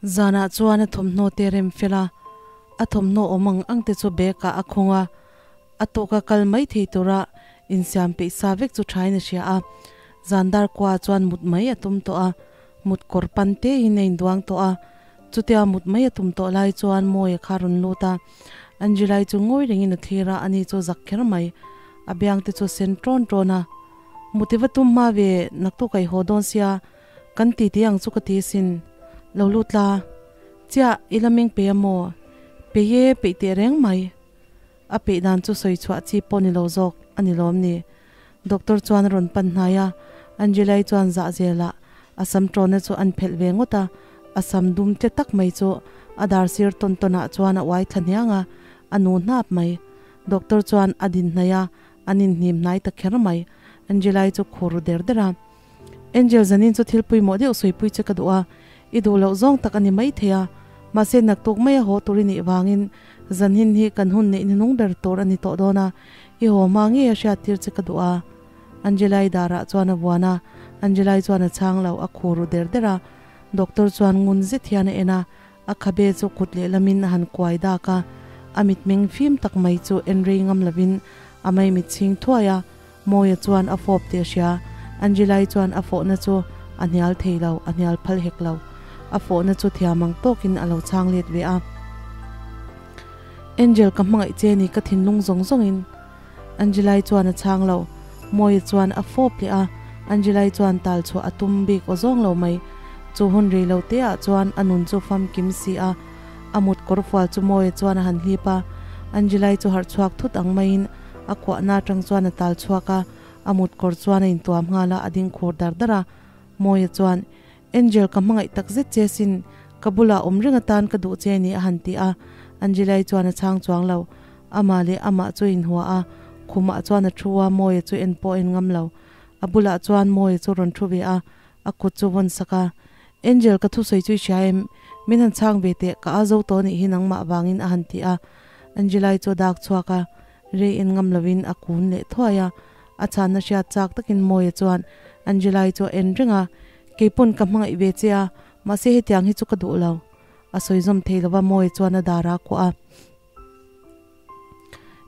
Zanah chuan a thawmhnaw te rem fel a, a thawmhnaw awm ang ang te chu bag ah a khawng a, a tawka kal mai thei tura insiam peih sa vek chu thain a hria a. Zan dar kua chuan mut mai a tum tawh a, mut kawr pan te in a induang tawh a. Chutia mut mai a tum tawh lai chuan Mawia kha rawn lut a, Angelai chu ngawi rengin a thlir a, ani chu zak kher mai. A biang te chu sen ṭawn ṭawn a, Muti va tum hma ve, naktuk a i haw dawn sia, Kan ti tih ang chu ka ti sin. Lo lut la. Chiah, i la meng pe a maw? Peih e, peih teh reng mai. A peih dan chu sawi chhuah chi pawh ni lo zawk a ni lawm ni. Doctor chuan a rawn pan hnai a, Angela-i chuan zah zelah a sam ṭawna chu an phelh ve ngawt a, a sam dum tle tak mai chu a dar sir tawn tawnah chuan a uai thla hniang a, a nu hnap mai. Doctor chuan a din hnaih a, an inhnim hnai ta kher mai. Angela-i chu khur ru der der a. Angel zanin chu thil pawimawh deuh sawipui che ka duh a, i duh loh zawng tak a ni maithei a, mahse naktuk mai a haw tur i nih vangin zanhin hi kan hun neih hnuhnung ber tur a ni tawh dawn a, i haw hma ngei a hriattir che ka duh a. Angela-i darah chuan a vuan a, Angela-i chuan a chhang lo, a khur ru der der a. Doctor chuan ngun zet hian a en a, a khabe chu kut lehlamin a han kuai dak a, a mitmeng fim tak mai chu en rei ngam lovin a maimit chhing thuai a, Mawia chuan a fawp tih a hria. Angela-i chuan a fawhna chu a hnial thei lo, a hnial phal hek lo. A fawhna chu thiam ang tawkin a lo chhang let ve a. Angel ka hmangaih che ni ka thinlung zawng zawngin. Angela-i chuan a chhang lo. Mawia chuan a fawp leh a, Angela-i chuan tal chhuah a tum bik aw zawng lo mai. Chu hun rei lo te ah chuan a nun chu famkim si a. A mut kawr fual chu Mawia chuan a han hlip a. Angela-i chu harh chhuak thut ang maiin A kuahna atang chuan a tal chhuak a, a mut kawr chuan a intuam nghal a, a ding khur dar dar a. Mawia chuan, Angel ka hmangaih tak zet che sin, ka bulah awm reng atan ka duh che ni a han ti a. Angelai chuan a chhang chuang lo. Amah leh amah chu a inhua a, khumah chuan a thu a, Mawia chu en pawh a en ngam lo. A bulah chuan Mawia chu rawn thu ve a, a kut chu vawn sak a. Angel ka thusawi chu i hria em? Min han chhang ve teh, ka a zo tawh anih hi nangmah vangin a han ti a. Angelai chu a dak chhuak a. Rei en ngam lovin a kun leh thuai a, a chhanna hriat chak takin Mawia chuan Angela-i chu a en reng a, Keipawn ka hmangaih ve che a, mahse hetiang hi chu ka duh lo. A sawi zawm thei lova Mawia chuan a dar a kuah a.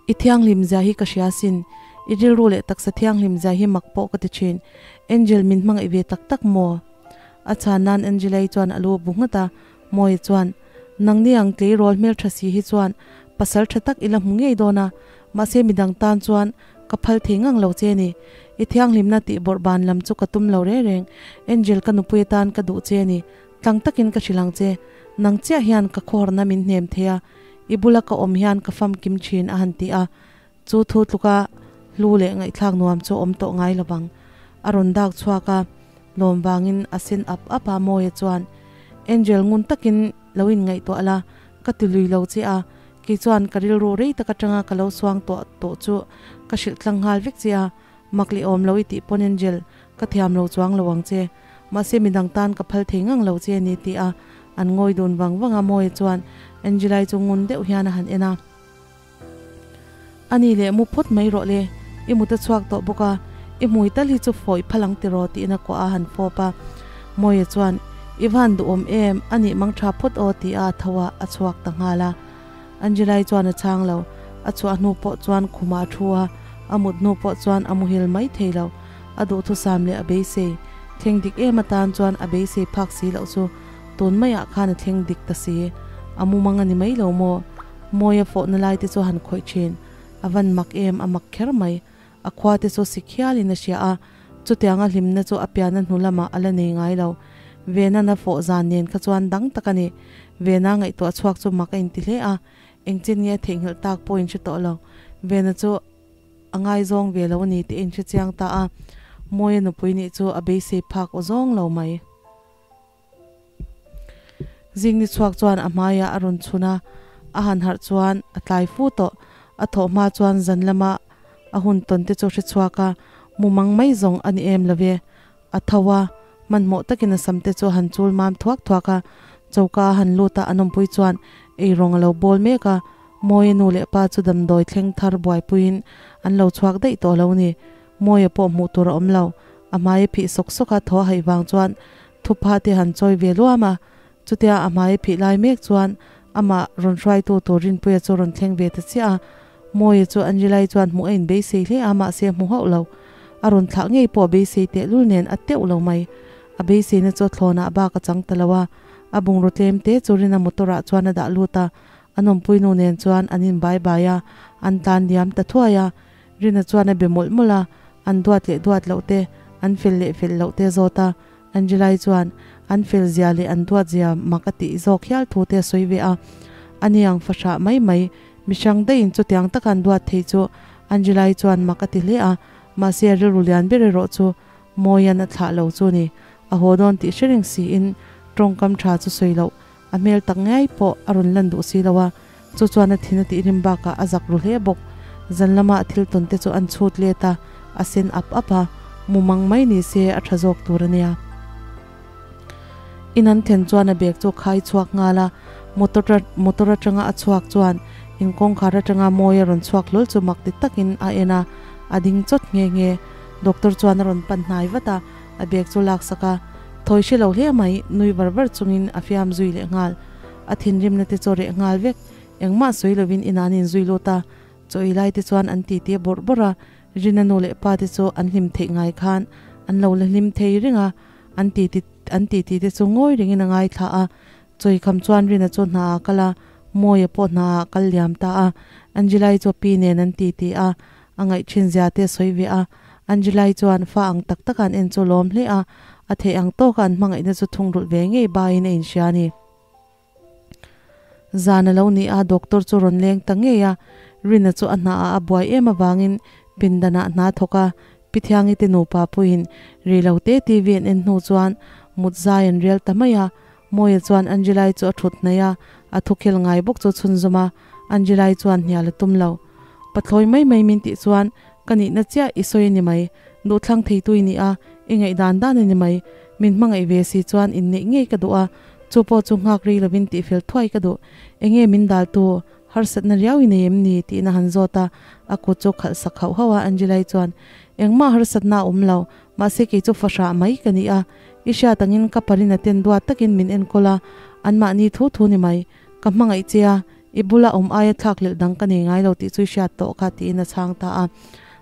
I thianghlim zia hi ka hria sin, i rilru leh taksa thianghlim zia hi mak pawh ka ti thin. Angel min hmangaih ve tak tak maw? A chhan nan Angela-i chuan a lu a bu nghat a, Mawia chuan, Nangni ang tleirawl hmeltha si hi chuan pasal tha tak i la hmu ngei dawn a, mahse midang tan chuan ka phal thei ngang lo che ni. I thianghlimna tih bawrh ban lam chu ka tum lo reng reng. Angel ka nupui atan ka duh che ni. Tlang takin ka hrilh ang che. Nang chiah hian ka khawharna min hnem thei a, i bula ka awm hian ka famkim thin a han ti a. Chu thu tluka hlu leh ngaihthlak nuam chu awm tawh ngai lovang. A rawn dak chhuak a, lawm vangin a sen ap ap a Mawia chuan, Angel ngun takin lo inngaihtuah la, ka ti lui lo che a, kei chuan ka rilru rei tak atanga ka lo suang tawh tawh chu ka hrilh tlang nghal vek che a, mak leh awm lo i tih pawn Angel, ka thiam lo chuang lo ang che, mahse midang tan ka phal thei ngang lo che a ni ti a, an ngawi dun vang vang a Mawia chuan Angelai chu ngun deuh hian a han en a. A ni leh mu phawt mai rawh le, i mut a chhuak tawh bawk a, i hmui tal hi chu fawih phal ang tiraw tiin a kuah a han fawp a. Mawia chuan, I van duhawm em, a nih mang tha phawt aw ti a a tho a, a chhuak ta nghal a. Angelai chuan a chhang lo, a chhuah hnu pawh chuan khumah a thu a, a mut hnu pawh chuan a muhil mai thei lo, a duhthusam leh a beisei thleng dik em atan chuan a beisei phak si loh chu tun maiah khan a thleng dik ta si, a mumang a ni mai lo maw? Mawia fawhna lai te chu han khawih thin. A van mak em, a mak kher mai. A khua te chu sik hialin a hria a, chutianga hlimna chu a pianna hnu lamah a la nei ngai lo. Vena'n a fawh zan nen kha chuan dang tak a ni. Vena ngaihtuah chhuak chu mak a inti hle a, engchin nge a theihnghilh tak pawh in hre tawh lo. Vena chu a ngaizawng ve lo a ni tih a inhre chiang ta a, Mawia nupui nih chu a beisei phak aw zawng lo mai. Zing ni chhuak chuan a hmaiah a rawn chhun a, a han harh chuan a tlai fu tawh. A thawh hma chuan zan lama a hun tawn te chu hre chhuak a, mumang mai zawng a ni em lo ve. A tho a, hmanhmawh takin a sam te chu a han chul mam thuak thuak a, choka a han lut a, a nawmpui chuan eirawng a lo bawl mek a, Mawia nu leh pa chu damdawi thleng thar buaipuiin an lo chhuak daih tawh lo ni. Mawia pawh hmuh tur a awm lo. A hmai a phih sawk sawk a, thaw a haih vang chuan thupha te han chawi ve luam a. Chutia a hmai phih lai mek chuan amah rawn hruaitu tur Rinpuia chu rawn thleng ve ta chiah a. Mawia chu Angelai chuan hmuh a inbeisei hle a, mahse a hmu hauh lo. A rawn thlah ngei pawh a beisei tehlul nen a teuh lo mai. A beiseina chu a thlawnah bak a chang ta lo a, a bungraw tlem te chu Rina motor ah chuan a dah lut a, a nawmpui nu nen chuan an in bai bai a, an tlan liam ta thuai a. Rina chuan a be mawlh mawlh a, an duat leh duat loh te, an fel leh fel loh te a zawt a. Angelai chuan an fel zia leh an duat zia mak a tih zawk hial thu te a sawi ve a. Ani ang fahrah mai mai, mihrang daihin chutiang taka an duat thei chu Angelai chuan mak a ti hle a, mahse a rilru lian ber erawh chu Mawian a thlah lo chu ni. A haw dawn tih hre reng siin tawngkam tha chu sawi loh a hmel tak ngai pawh a rawn lan duh si lo a, chu chuan a thin a tih rim bakah a zak ru hle bawk. Zan lama a thil tawn te chu an chhut let a, a sen ap ap a, mumang mai ni se a tha zawk tur a nia. In an thlen chuan a bag chu a khai chhuak nghal a, motor motor atanga a chhuak chuan in kawngkhar atanga Mawi a rawn chhuak hlawl chu mak ti takin a en a, a ding chawt nghe nghe. Doctor chuan a rawn pan hnai vat a, a bag chu lak sak a, thawi hre lo hle mai, nui var var chungin a fiam zui leh nghal. A thinrimna te chu reh nghal vek, engmah sawi lovin inah an inzui lut a, chaw ei lai te chuan an titi a bawrh bawrh a, Rina nu leh pa te chu an hlim theih ngai khan an lo la hlim thei reng a, an titi an titi te chu ngawi rengin a ngaithla a, chawi kham chuan Rina chu hna ah kal a, Mawia pawh hna ah kal liam ta a, Angelai chu a pi nen an titi a, A ngaih thin zia te a sawi ve a, Angelai chuan fa ang tak taka an en chu lawm hle a, a theih ang tawka an hmangaihna chu thungrulh ve ngei baiin a inhria a ni. Zan a lo ni a, doctor chu rawn leng ta ngei a, Rina chu a hnaah a buai em avangin pindanah hna thawk a, Pi Thiangi te nupa puiin ri lo te TV an en hnu chuan mut zai an rial ta mai a, Mawia chuan Angelai chu a thut hnaih a, a thukhel ngai bawk chu chhunzawm a, Angelai chuan hnial a tum lo. Pathlawi mai mai min tih chuan ka nihna chiah i sawi a ni mai, duhthlang theitu i ni a, i ngaihdan dan a ni mai, min hmangaih ve si chuan inneih ngei ka duh a, chu pawh chu nghak rei lovin tihfel thuai ka duh, enge min daltu, harsatna riau i nei em ni? tiin a han zawt a, a kut chu khalh sak hauh hauh a, Angelai chuan, Engmah harsatna a awm lo, mahse kei chu fahrah mai ka ni a, i hriat angin ka parina ten duat takin min enkawl a, anmahni thu thu ni mai, ka hmangaih che a, I bula awm aia thlakhlelh dang ka nei ngai lo tih chu i hriat tawh kha tiin a chhang ta a.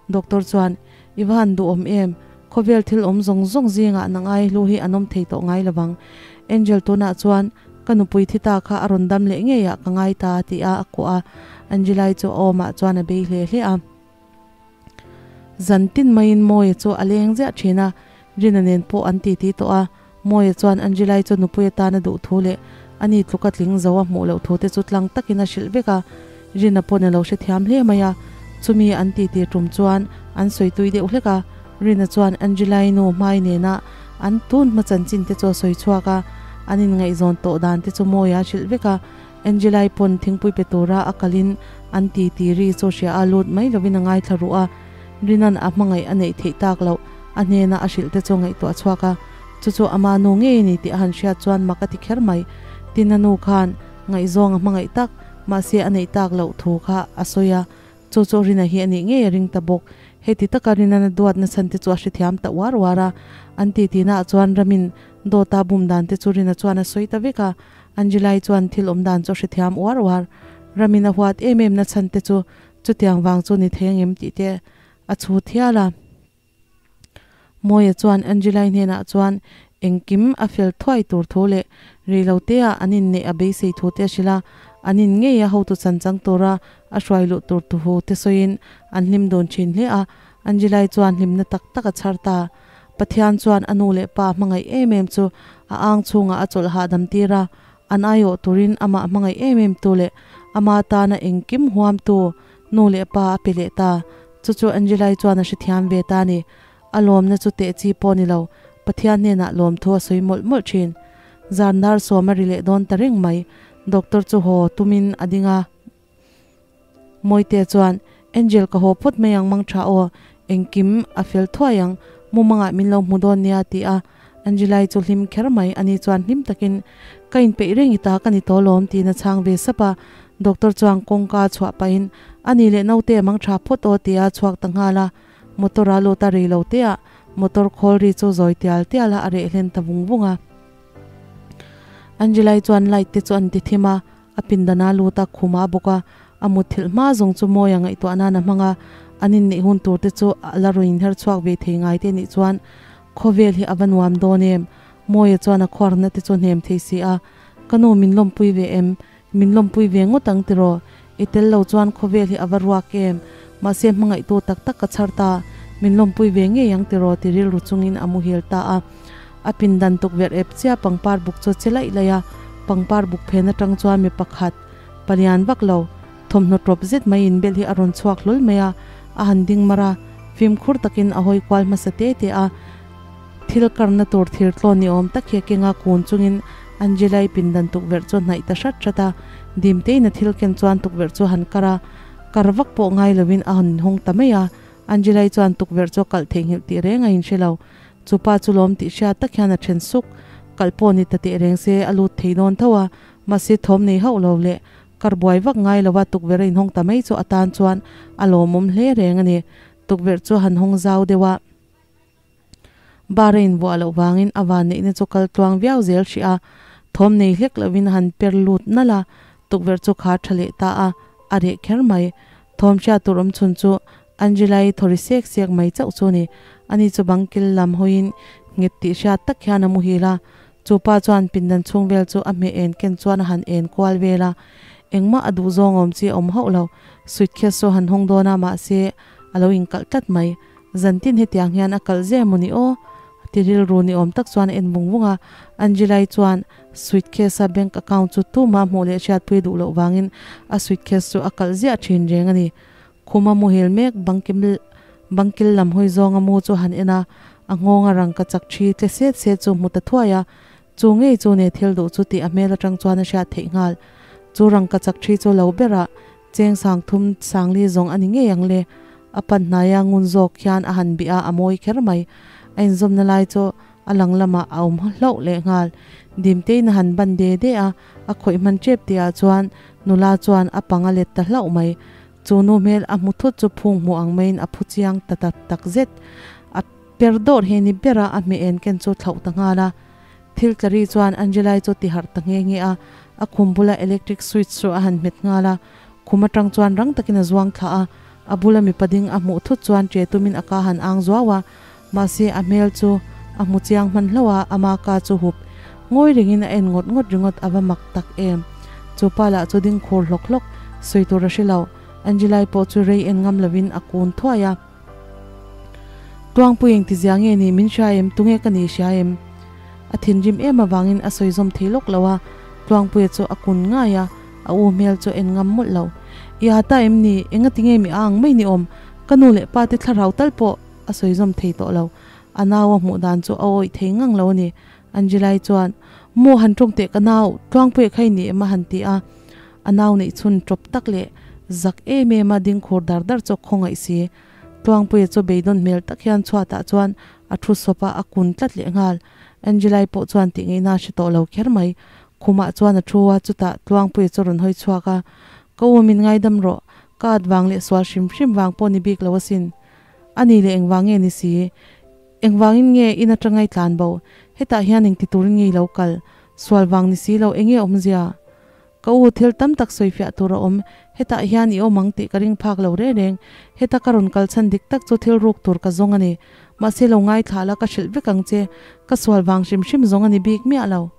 Doctor chuan, I va han duhawm em? Khawvel thil awm zawng zawng zingah nang ai hlu hi an awm thei tawh ngai lovang. Angel tunah chuan ka nupui thi ta kha a rawn dam leh ngei ah ka ngai ta a ti a, a kuah a. Angelai chu a awmah chuan a bei hle hle a. Zan tin maiin Mawia chu a leng ziah thin a, Rina nen pawh an titi tawh a. Mawia chuan Angelai chu nupui atana duh thu leh ani tluka tling zo a hmuh loh thu te chu tlang takin a hrilh vek a, Rina pawn a lo hrethiam hle mai a. Chumi an titi tum chuan an sawi tui deuh hlek a, Rina chuan Angelai nu hmai nena an tun hma chanchin te chu a sawi chhuak a, an inngaihzawn tawh dan te chu Mawia a hrilh vek a. Angelai pawn thingpui pe tura a kalin an titi ri chu hria a lut mai lovin a ngaithla ruh a, Rinan a hmangaih a neih theih tak loh a hnena a hrilh te chu ngaihtuah chhuak a, chu chu ama nu ngei a ni tih a han hriat chuan mak a ti kher mai. Tin a nu khan ngaihzawng a hmangaih tak, mahse a neih tak loh thu kha a sawi a, chu chu Rina hi a nih ngei a ring ta bawk. Heti taka Rinan a duat nachhan te chu a hrethiam ta uar uar a, an titi naah chuan Ramin dawta bum dan te chu Rina chuan a sawi ta vek a, Angelai chuan thil awm dan chu a hrethiam uar uar. Ramin a huat em em nachhan te chu chutiang vang chu ni thei angem tih te a chhut hial a. Mawia chuan Angelai hnenah chuan engkim a fel thuai tur thu leh rei lo te ah an inneih a beisei thu te a hrilh a, an in ngei a hotu chan chang tura a hruai luh tur tuhu te sawiin an hlim dun thin hle a. Angelai chuan hlimna tak tak a chhar ta. Pathian chuan a nu leh pa hmangaih em em chu a ang chhungah a chawlh hahdam tir a, an aiawh turin amah hmangaih em em tu leh ama tana engkim huamtu nu leh pa a pe leh ta. Chu chu Angelai chuan a hrethiam ve ta a ni. A lawmna chu teh chi pawh ni lo, Pathian hnenah lawmthu a sawi mawlh mawlh thin. Zan dar sawm a ri leh dawn ta reng mai. Doctor chu haw tumin a ding a. Mawite chuan, Angel ka haw phawt mai ang mang tha aw, engkim a fel thuai ang, mumangah min lo hmu dawn nia a ti a. Angelai chu hlim kher mai, ani chuan hlim takin, Ka inpeih reng i ta ka ni tawh lawm tiin a chhang ve sap a. Doctor chuan kawngka a chhuah pahin, Ani leh naute mang tha phawt aw tia a chhuak ta nghal a. Motor a lut a rei lo teah motor khawl ri chu zawi tial tial a, a reh hlen ta vung vung a. Angelai chuan light te chu an ti thim a, a pindan a lut a, khum a bawk a, a mutthilh hma zawng chu mawi a ngaihtuah nan a hmang a, an inneih hun tur te chu a la rawn inher chhuak ve thei ngai te nih chuan khawvel hi a va nuam dawn em? Mawia chuan a khuarna te chu hnem thei si a, Ka nu min lawmpui ve em? Min lawmpui ve ngawt ang tiraw? I tel lo chuan khawvel hi a va ruak em? Mahse hmangaihtu tak tak ka chhar ta, min lawmpui ve ngei ang tiraw ti rilru chungin a muhil ta a. A pindan tukverh ep chiah pangpar buk chu a che laih laih a, pangpar buk phen atang chuan mi pakhat, palian vak lo, thawmhnaw tawp zet mai inbel hi a rawn chhuak hlawl mai a, a han ding mar a, fimkhur takin a hawi kual hmasa te te a. Thil karna tur thir tlawn ni awm tak hi a kenga kun chungin Angela-i pindan tukverh chu a hnaih ta hrat hrat a, Dimtein a thil ken chuan tukverh chu a han kar a, kar vak pawh ngai lovin a han hawng ta mai a, Angela-i chuan tukverh chu a kalh theihnghilh tih reng a inhre lo. Chu pa chu lawm tih hriat tak hian a then suk. Kalh pawh ni ta teh reng se a lut thei dawn tho a, mahse thawm nei hauh lo leh kar buai vak ngai lova tukverh a inhawng ta mai chu atan chuan a lawmawm hle reng a ni. Tukverh chu a han hawng zau deuh a. Bar a invuah loh vangin a vanneihna chu kal tluang viau zel hrih a, thawm nei hlek lovin a han per lut nalh a, tukverh chu khar tha leh ta a, a reh kher mai. Thawm hriat tur awm chhun chu Angela-i thaw ri sek sek mai chauh chu a ni. Ani chu bangkil lam hawiin nghet tih hriat tak hian a muhil a, chu pa chuan pindan chhung vel chu a hmeh en ken chuan a han en kual vel a, engmah a duh zawng awm chi a awm hauh lo. Suitcase chu a han hawng dawn a, mahse a lo inkalh tlat mai. Zantin hetiang hian a kalh zia emaw ni aw? Ti rilru ni awm tak chuan a en vung vung a. Angelai chuan suitcase a bank account chu tumah hmuh leh hriatpui duh loh vangin a suitcase chu a kalh ziah thin reng a ni. Khuma muhil mek bangkim bangkil lam hawi zawnga mu chu han en a, a nghawnga rangka chak thi tle set set chu hmu ta thuai a. Chu ngei chu ne thil duh chu tih a hmel atang chuan a hriat theih nghal. Chu rangka chak thi chu lo berah Cheng sang thum sang li zawng a ni ngei ang le. A pan hnaia ngun zawk hian a han bih a, a mawi kher mai. A inzawmna lai chu a lang lamah a awm hlauh leh nghal. Dimtein a han ban de de a, a khawih hman tep tihah chuan nula chuan a pang a let ta hlauh mai. Chu nu hmel a hmu thut chu phung hmuh ang maiin a phu chiang ta tak tak zet. A per dawrh hi ni bera a hmeh en ken chu thlauh ta nghal a. Thil tla ri chuan Angelai chu ti harh ta nghe nghe a, a khum bula electric switch chu a han hmet nghal a, khum atang chuan rang takin a zuang thlah a, a bula mipa ding a hmuh thut chuan che tumin a ka han ang zuau a, mahse a hmel chu a hmu chiang hman hlauh a, ama ka chu hup ngawi rengin a en ngawt ngawt ringawt a va mak tak em. Chu pa lah chu ding khur hlawk hlawk sawi tur a hre lo, Angelai pawh chu rei en ngam lovin a kun thuai a. Tuangpui engti zia nge ni min hria em tunge ka ni hria em? A thinrim em avangin a sawi zawm thei lawk lo a, Tluangpuia chu a kun ngai a, a u hmel chu en ngam mawlh lo. I â ta em ni? Enga ti nge mi a ang mai ni awm? Ka nu leh pa te thlarau tal pawh a sawi zawm thei tawh lo. A nau a hmuh dan chu a awih thei ngang lo a ni. Angelai chuan, Maw han tawng teh ka nau, Tluangpuia kha i ni em a han ti a. A nau neih chhun tawp tak leh zak em em a ding khur dar dar chu a khawngaih si. Tluangpuia chu beidawn hmel tak hian chhuatah chuan a thu sawp a, a kun tlat leh nghal. Angelai pawh chuan tih ngaihna a hre tawh lo kher mai. Khumah chuan a thu a, chutah Tluangpuia chu rawn hawi chhuak a, Ka u min ngaidam rawh, ka at vang leh sual hrim hrim vang pawh ni bik lo asin. A ni leh engvang nge ni si? Engvangin nge in atanga i tlan bo? Hetah hian engti turin nge i lo kal? Sual vang ni si lo, enge awmzia? Ka u, thil tam tak sawifiah tur a awm. Hetah hian i awm ang tih ka ring phak lo reng reng. Heta ka rawn kal chhan dik tak chu thil ruk tur ka zawng a ni. Mahse lo ngaithla la ka hrilh vek ang che. Ka sual vang hrim hrim zawng a ni bik miah lo.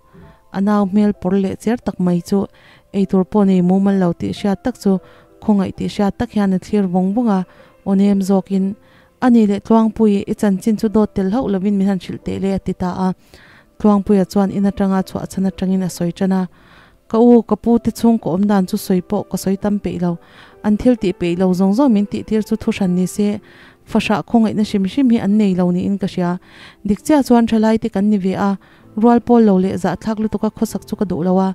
A nau hmel pawr leh cher tak mai chu eitur pawh nei mumal lo tih hriat tak chu khawngaih tih hriat tak hian a thlir vawng vawng a, aw nem zawkin, A ni leh Tluangpui, i chanchin chu dawt tel hauh lovin min han hrilh teh le a ti ta a. Tluangpuia chuan in atanga chhuah chhan atangin a sawi tan a, Ka u, ka pu te chhung ka awm dan chu sawi pawh ka sawi tam peih lo. An thil tih peih lo zawng zawng min tih tir chu thu hran ni se, fahrah khawngaihna hrim hrim hi an nei lo niin ka hria. Dik chiah chuan thalai te kan ni ve a, rual pawl lo leh zahthlak lutuka khawsak chu ka duh lo a.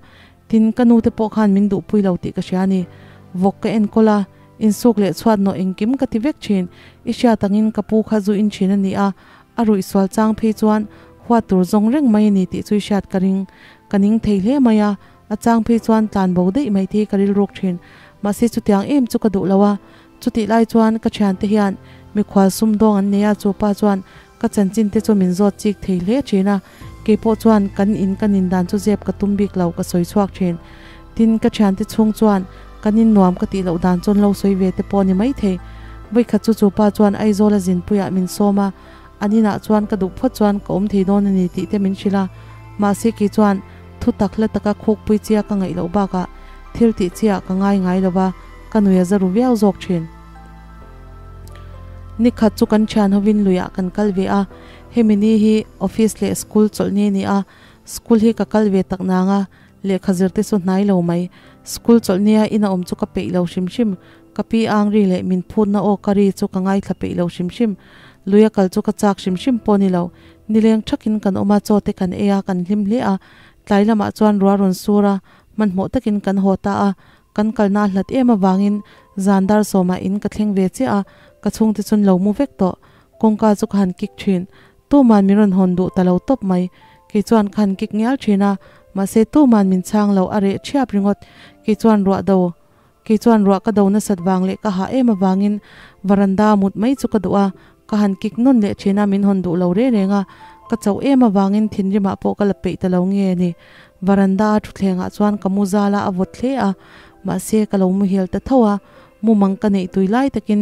Tin, ka nu te pawh khan min duhpui lo tih ka hria a ni. Vawk ka enkawl a, insuk leh chhuat nawh engkim ka ti vek thin. I hriat angin ka pu kha zu in thin a ni a, A ruih sual chang phei chuan huat tur zawng reng mai a ni tih chu i hriat ka ring. Ka ning thei hle mai a, a chang phei chuan tlan bo daih mai te hi ka rilruk thin. Mahse chutiang em chu ka duh lo a. Chutih lai chuan ka thiante hian mikhual sumdawng an nei a, chu pa chuan ka chanchin te chu min zawt chik thei hle thin a. Keipawh chuan kan in ka nin dan chu zep ka tum bik lo, ka sawi chhuak thin. Tin, ka thiante chhung chuan kan in nuam ka tih loh dan chuan lo sawi ve te pawh a ni maithei. Vawikhat chu chu pa chuan Aizawl a zinpuiah min sawm a, an inah chuan ka duh phawt chuan ka awm thei dawn a ni tih te min hrilh a. Mahse kei chuan thu tak hla taka khukpui chia ka ngaih loh bakah thil tih chiah ka ngai ngai lo va, ka nui a za ru viau zawk thin. Nikhat chu kan thian hovin luiah kan kal ve a, hemi ni hi office leh school chawlhni a ni a, school hi ka kal ve tak nang a, lehkha zir te chu hnai lo mai. School chawlhnia ina awm chu ka peih lo hrim hrim, ka pi ang ri leh min phutna aw ka ri chu ka ngaithla peih lo hrim hrim. Luia kal chu ka chak hrim hrim pawh ni lo, nileng thakin kan awm a, chaw te kan ei a, kan hlim hle a, tlai lamah chuan ruah rawn sur a, hmanhmawh takin kan haw ta a, Kan kalna a hlat em avangin zan dar sawmah in ka thleng ve chiah a, ka chhungte chuan lo mu vek tawh. Kawngka chu ka han kik thin. Tuman min rawn hawn duh ta lo tawp mai. Kei chuan ka han kik ngial thin a, mahse tuman min chhang lo, a reh thiap ringawt. Kei chuan ruah do, kei chuan ruah ka do nasat vang leh ka hah em avangin varanda mut mai chu ka duh a, ka han kik nawn leh thin a, min hawn duh lo reng reng a. Ka chauh em avangin thinrimah pawh ka la peih ta lo nge ni. Varanda a thutthlengah chuan ka mu zal a, a vawt hle a, mahse ka lo muhil ta tho a, mumang ka neih tui lai takin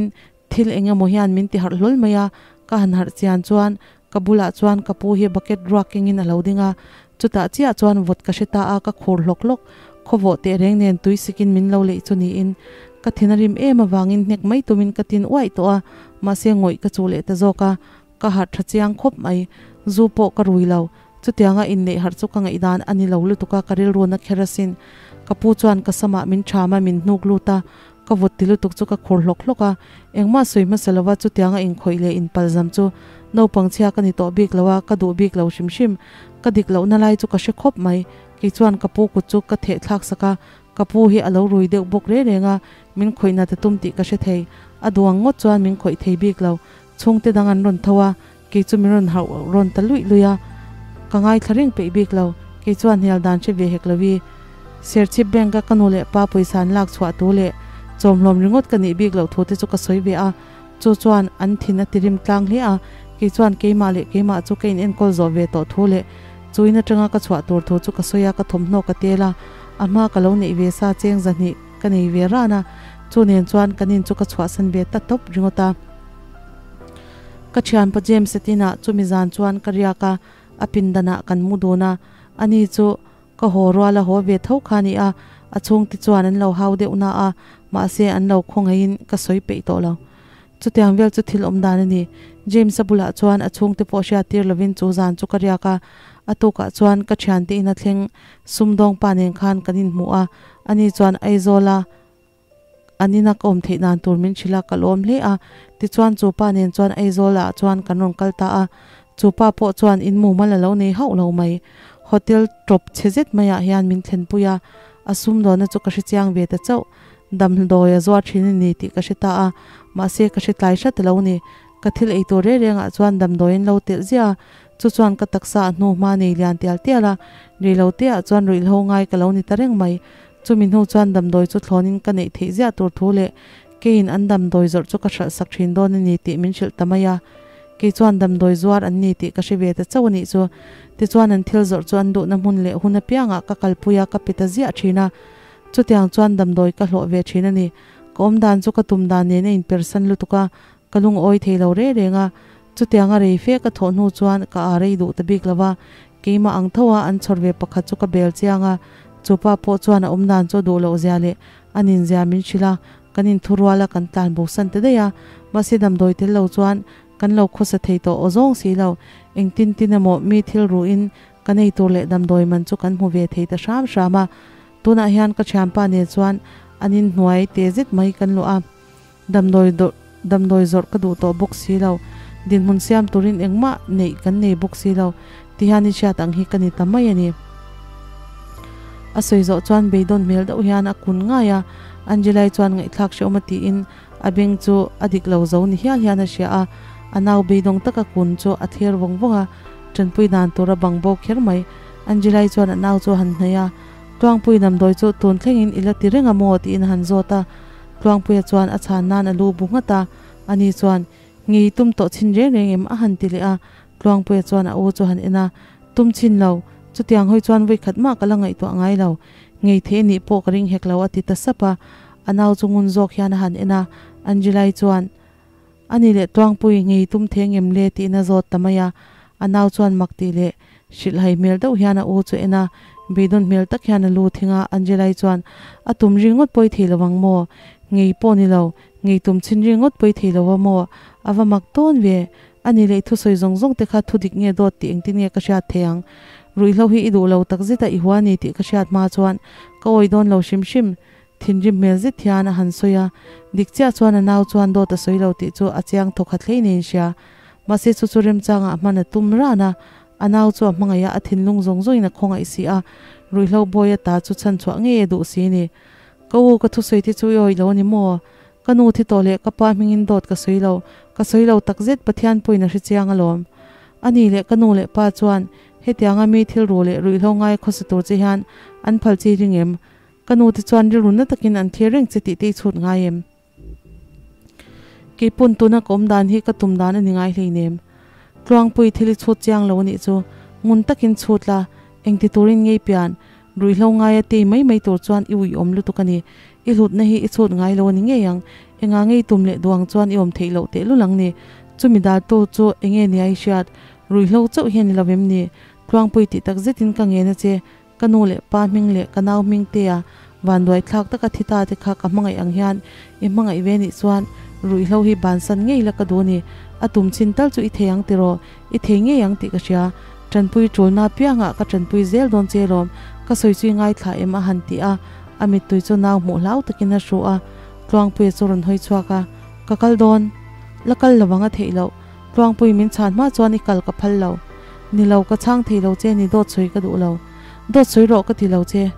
thil eng emaw hian min ti harh hlawl mai a, ka han harh chian chuan ka bulah chuan ka pu hi bucket ruak kengin a lo ding a, chutah chiah chuan vawt ka hre ta a, ka khur hlawk hlawk, khawvawh teh reng nen tui sikin min lo leih chu niin ka thin a rim em avangin hnek mai tumin ka tin uaih tawh a, mahse ngawih ka chuh leh ta zawk a, Ka harh tha chiang khawp mai, zu pawh ka rui lo. Chutianga inneih harh chu ka ngaihdan a ni lo lutuk a, ka rilru na kher asin. Ka pu chuan ka samah min ṭham a, min hnuk lut a, ka vawt ti lutuk chu ka khur hlawk hlawk a. Engmah sawi hmasa lova chutianga inkhawih leh inpalzam chu naupang chhia ka ni tawh bik lo a, ka duh bik lo hrim hrim. Ka dik lohna lai chu ka hre khawp mai. Kei chuan ka pu kut chu ka theh thlak sak a, ka pu hi a lo rui deuh bawk reng reng a, min khawih nat a tum tih ka hre thei. A duang ngawt chuan min khawih thei bik lo. Chhungte dang an rawn tho a, kei chu min rawn hauh rawn ta luih luih a, ka ngaithla reng peih bik lo, kei chuan hnial dan hre ve hek lo i. Serchhip Bank a ka nu leh pa pawisa an lak chhuah tu leh chawmhlawm ringawt ka nih bik loh thu te chu ka sawi ve a, chu chuan an thin a ti rim tlang hle a, kei chuan keimah leh keimah chu ka in enkawl zawh ve tawh thu leh chu in atanga ka chhuah tur thu chu ka sawi a, ka thawmhnaw ka tel a, a hma ka lo neih ve sa cheng zahnih ka nei ve ran a, chu nen chuan kan in chu ka chhuahsan ve ta tawp ringawt a. Ka thianpa James a tinah chumi zan chuan ka riak a, a pindanah kan mu dun a, ani chu ka haw rual a haw ve tho kha a ni a, a chhungte chuan an lo hau deuh na a, mahse an lo khawngaihin ka sawi peih tawh lo. Chutiang vel chu thil awm dan a ni. James-a bulah chuan a chhungte pawh hriattir lovin chu zan chu ka riak a, a tukah chuan ka thiante ina thleng sumdawng pa nen khan kan inhmu a, ani chuan Aizawla An ina ka awm theih dan tur min hrilh a, ka lawm hle a. Tichuan chu pa nen chuan Aizawl ah chuan kan rawn kal ta a. Chu pa pawh chuan in mumal a lo nei hauh lo mai. Hotel tawp chhe zet maiah hian min thlenpui a, a sumdawnna chu ka hre chiang ve ta chauh. Damdawi a zuar thin a ni tih ka hre ta a, mahse ka hre tlai hrat a lo ni. Ka thil ei tur reng rengah chuan damdawi an lo telh ziah a, chu chuan ka taksa a hnu hma nei lian tial tial a, rei lo te ah chuan ruihhlo ngai ka lo ni ta reng mai. Chumi hnu chuan damdawi chu thlawnin ka neih theih ziah tur thu leh keiin an damdawi zawrh chu ka hralh sak thin dawn a ni tih min hrilh ta mai a. Kei chuan damdawi zuar an ni tih ka hre ve ta chauh a nih chu. Tichuan an thil zawrh chu an duhna hmun leh hun apiangah ka kalpui a, ka pe ta ziah thin a. Chutiang chuan damdawi ka hlawh ve thin a ni. Ka awm dan chu ka tum dan nen a inpersan lutuk a, ka lungawi thei lo reng reng a. Chutianga rei fe ka thawh hnu chuan ka aa rei duh ta bik lo va, keimah ang tho a an chhawr ve pakhat chu ka bel chiang a, chu pa pawh chuan a awm dan chu a duh loh zia leh a nin zia min hrilh a, kan inthurual a kan tlan bo san ta daih a, mahse damdawi tel lo chuan kan lo khawsa thei tawh aw zawng si lo, engtin tin emaw mi thil ruhin kan ei tur leh damdawi man chu kan hmu ve thei ta hram hram a, tunah hian ka thianpa nen chuan an inhnuai te zet mai kan luah a. Damdawi damdawi zawrh ka duh tawh bawk si lo, dinhmun siam turin engmah neih kan nei bawk si lo, tihian i hriat ang hi ka ni ta mai a ni. A sawi zawh chuan beidawn hmel deuh hian a kun ngai a, Angelai chuan ngaihthlak hrehawm a tiin a beng chu a dik lo zo ni hial hian a hria a, a nau beidawng taka kun chu a thlir vawng vawng a, tanpui dan tur a bang bo kher mai. Angelai chuan a nau chu a han hnaih a, Tluangpui damdawi chu tun thlengin i la ti reng a maw? tiin a han zawt a. Tluangpuia chuan a chhan nan a lu bu nghat a, ani chuan, Ngei tum tawh chhin reng reng em? a han ti leh a. Tluangpuia chuan a u chu han en a, Tum chhin lo, chutiang hawi chuan vawikhat mah ka la ngaihtuah ngai lo, ngei thei nih pawh ka ring hek lo a ti ta sap a, a nau chu ngun zawk hian a han en a, Angelai chuan, A ni leh Tuangpui, ngei tum thei ngem le tiin a zawt ta mai a, a nau chuan mak tih leh hrilhhai hmel deuh hian a u chu en a, beidawn hmel tak hian a lu thing a, Angelai chuan, A tum ringawt pawi thei lo ang maw? Ngei pawh ni lo, ngei tum chhin ringawt pawi thei lo a maw? A va mak tawn ve, A ni leh i thusawi zawng zawng te kha thu dik nge dawt tih engtin nge ka hriat thei ang? Ruihhlo hi i duh lo tak zet a i hua ni tih ka hriat hma chuan ka awi dawn lo hrim hrim. Thinrim hmel zet hian a han sawi a, dik chiah chuan a nau chuan dawt a sawi lo tih chu a chiang thawkhat hlei nen hria. Mahse chu chu remchangah hman a tum ran a, a nau chu a hmangaih a, a thinlung zawng zawngin a khawngaih si a, ruihhlo bawi a ta chu chhanchhuah ngei a duh si ni. Ka u, ka thusawi te chu i awih lo a ni maw? Ka nu thi tawh leh ka pa hmingin dawt ka sawi lo, ka sawi lo takzet Pathian pawhin a hre chiang alawm. A ni leh ka nu leh pa chuan hetianga mi thil ru leh ruihhlo ngai khawsa tur che hian an phal chi ring em? Ka nu te chuan rilru na takin an thlir reng che tih te i chhut ngai em? Kei pawn tuna ka awm dan hi ka tum dan a ni ngai hleinem. Tluangpui thil i chhut chiang lo a nih chu ngun takin chhut la, engti turin ngei pian Ruihhlo ngaia tei mai mai tur chuan i uiawm lutuk a ni. I hlutna hi i chhut ngai lo a ni ngei ang. Enga ngei tum leh duang chuan i awm theih loh tehlul ang ni. Chumi dartu chu enge nia i hriat? Ruihhlo chauh hi a ni lo em ni? Tluangpui tih tak zetin ka ngen a che. Ka nu leh pa hming leh ka nau hming tea vanduai thlak taka thi ta te kha ka hmangaih ang hian i hmangaih ve nih chuan ruihhlo hi bansan ngei la ka duh a ni. A tum chin tal chu i thei ang tiraw? I thei ngei ang tih ka hria. Tanpui ṭulna apiangah ka tanpui zel dawn che lawm, ka sawi chu i ngaithla em a han ti a, a mittui chu nau hmuh hlau takin a hru a, Tluangpuia chu rawn hawi chhuak a, Ka kal dawn, la kal lo ang a theih loh, Tluangpui min chhan hma chuan i kal ka phal lo, ni lo ka chhang thei lo che ni dawt sawi ka duh lo, dawt sawi rawh ka ti lo che.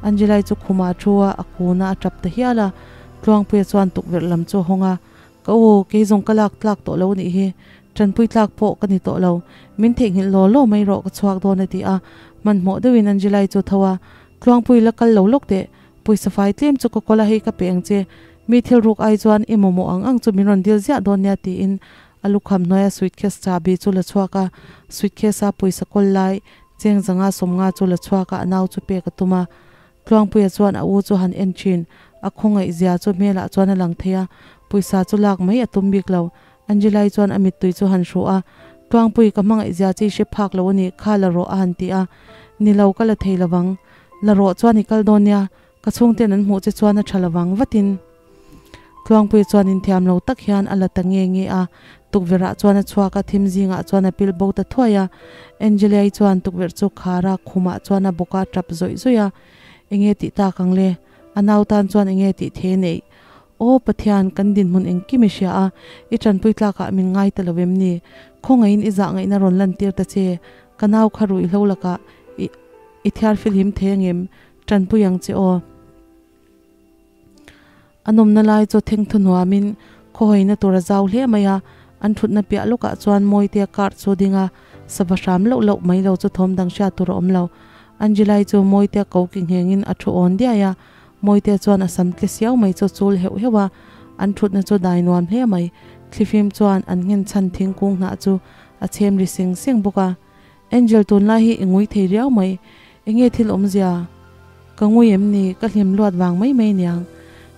Angelai chu khumah a thu a, a kun a, a ṭap ta hial a, Tluangpuia chuan tukverh lam chu a hawng a, Ka u, kei zawng ka lak tlak tawh lo nih hi, tanpui tlak pawh ka ni tawh lo, min theihnghilh law law mai rawh ka chhuak dawn a ti a, hmanhmawh deuhin Angelai chu tho a, Tluangpui la kal lo lawk teh, pawisa fai tlem chu ka kawl a hei ka pe ang che, mi thil ruk ai chuan i mamawh ang ang chu min rawn dil ziah dawn nia tiin a lukham hnuaia suitcase chahbi chu la chhuak a, suitcase a pawisa kawl lai cheng zanga sawmnga chu la chhuak a a nau chu pek a tum a. Tluangpuia chuan a u chu han en thin, a khawngaih zia chu hmelah chuan a lang thei a, pawisa chu lak mai a tum bik lo. Angelai chuan a mittui chu han hruh a, Tluangpui, ka hmangaih zia chi hre phak lo a ni, kha la rawh a han ti a. Ni lo, ka la thei lovang. La rawh chuan i kal dawn nia, ka chhungten an hmuh che chuan a tha lovang vatin. Tluangpuia chuan inthiam lo tak hian a la ta nge nge a, tukverhah chuan a chhuak a, thim zingah chuan a pil bo ta thuai a. Angelia-i chuan tukverh chu khar a, khumah chuan a bawk a tap zawih zawih a, Enge tih tak ang le? A nau tan chuan enge tih thei a neih? Aw Pathian, kan dinhmun engkim i hria a, i tanpui tlakah min ngai ta lo em ni? Khawngaihin i zah ngaihna rawn lantir ta che, ka nau kha ruihhlo lakah i i thiar filhim thei angem? Tanpui ang che aw. A nawmna lai chu thengthu nuamin khawhawina tur a zau hle mai a, an thutna piah lawkah chuan Mawitea car chu ding a, sava hram loh loh mai lo chu thawm dang hriat tur a awm lo. Angelai chu Mawitea ko ki nghengin a thu awn diai a, Mawitea chuan a sam tle siau mai chu chul heuh heuh a, an thutna chu dai nuam hle mai. Thlifim chuan an nghen chhan thingkung hnah chu a chhem ri seng seng bawk a. Angel tunlai hi i ngui thei riau mai, enge thil awmzia? Ka ngui em ni, ka hlim luat vang mai mai niang.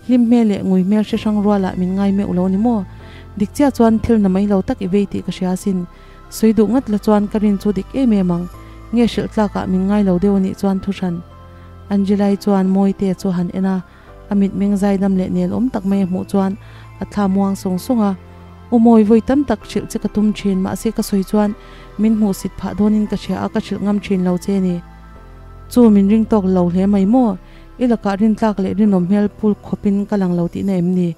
Hlim hmel leh ngui hmel hre hrang rualah min ngai meuh lo ni maw? Dik chiah chuan thil na mai lo tak i vei tih ka hria asin. Sawi duh ngat la chuan ka rin chu dik em em ang. Nge hrilh tlakah min ngai lo deuh anih chuan thu hran. Angelai chuan Mawite chu han en a, a mitmeng zaidam leh nel awm tak mai a hmuh chuan a thla muang sawng sawng a. U Mawi vawi tam tak hrilh che ka tum thin, mahse ka sawi chuan min hmuhsit phah dawnin ka hria a, ka hrilh ngam thin lo che ni. Chu min ring tawk lo hle mai maw? I lakah rintlak leh rinawm hmel pul khawpin ka lang lo tihna em ni?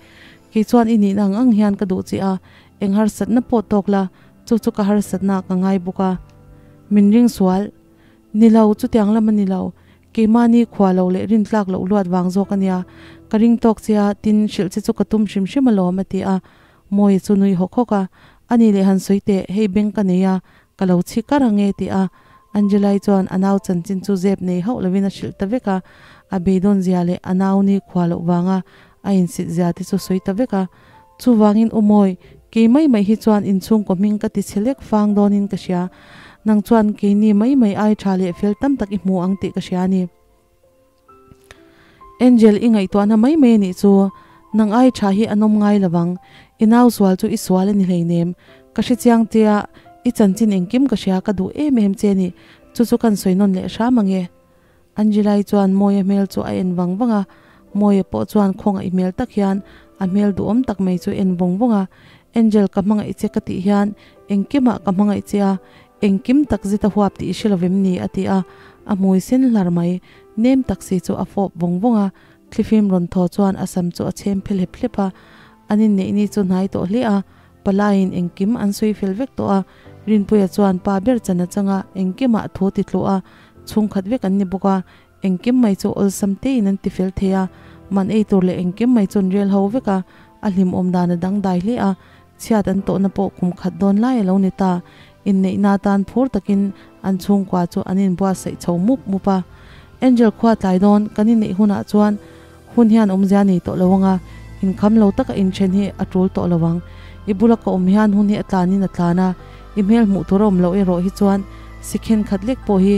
Kei chuan i nihna ang ang hian ka duh che a, eng harsatna pawh tawk la, chu chu ka harsatna ka ngai bawk a. Min ring sual. Ni lo, chutiang lam a ni lo. Keimahni khua lo leh rintlak loh luat vang zawk a nia. Ka ring tawk che a, tin, hrilh che chu ka tum hrim hrim alawm, a ti a. Mawia chu nui hawk hawk a, A ni leh han sawi teh, hei beng ka nei a, ka lo chhi kar ang e, ti a. Angelai chuan a nau chanchin chu zep nei hauh lovin a hrilh ta vek a, a beidawn zia leh a nau ni khua loh vanga a insit zia te chu sawi ta vek a. Chuvangin U Mawi, kei mai mai hi chuan inchhungkaw hming ka ti chhe lek fang dawnin ka hria. Nang chuan keini mai mai ai tha leh fel tam tak i hmu ang tih ka hria a ni. Angel i ngaihtuahna mai mai a nih chu. Nang ai tha hi an awm ngai lovang. I nau sual chu i sual a ni hleinem. Ka hre chiang che a, i chanchin engkim ka hria ka duh em em che a ni. Chu chu kan sawi nawn leh hram ange. Angelai chuan Mawia hmel chu a en vang vang a, Mawia pawh chuan khawngaih hmel tak hian a hmel duhawm tak mai chu en vawng vawng a, Angel ka hmangaih che ka tih hian engkimah ka hmangaih che a, engkim tak zet a huap tih i hre lovem ni? a ti a, a hmui sen hlar mai, nem tak si chu a fawp vawng vawng a, thlifim rawn thaw chuan a sam chu a chhem phe hlep hlep a, an inneih ni chu hnai tawh hle a, palaiin engkim an sawi fel vek tawh a, Rinpuia chuan pa ber chan a chang a, engkimah thu ti tluh a, Chhungkhat vek an ni bawk a, engkim mai chu awlsam tein an ti fel thei a, man ei tur leh engkim mai chu an rel ho vek a, a hlimawm dan a dangdai hle a, chhiat an tawhna pawh kum khat dawn lai a lo ni ta. Inneihna atan phur takin an chhungkua chu an inbuatsaih chho mup mup a. Angel khua tlai dawn kan inneih hunah chuan hun hian awmzia nei tawh lo ang a, inkham lo taka inthen hi a tul tawh lo ang. I bula ka awm hian hun hi a tlanin a tlan a, i hmel hmuh tur a awm loh erawh hi chuan sikhen khat lek pawh hi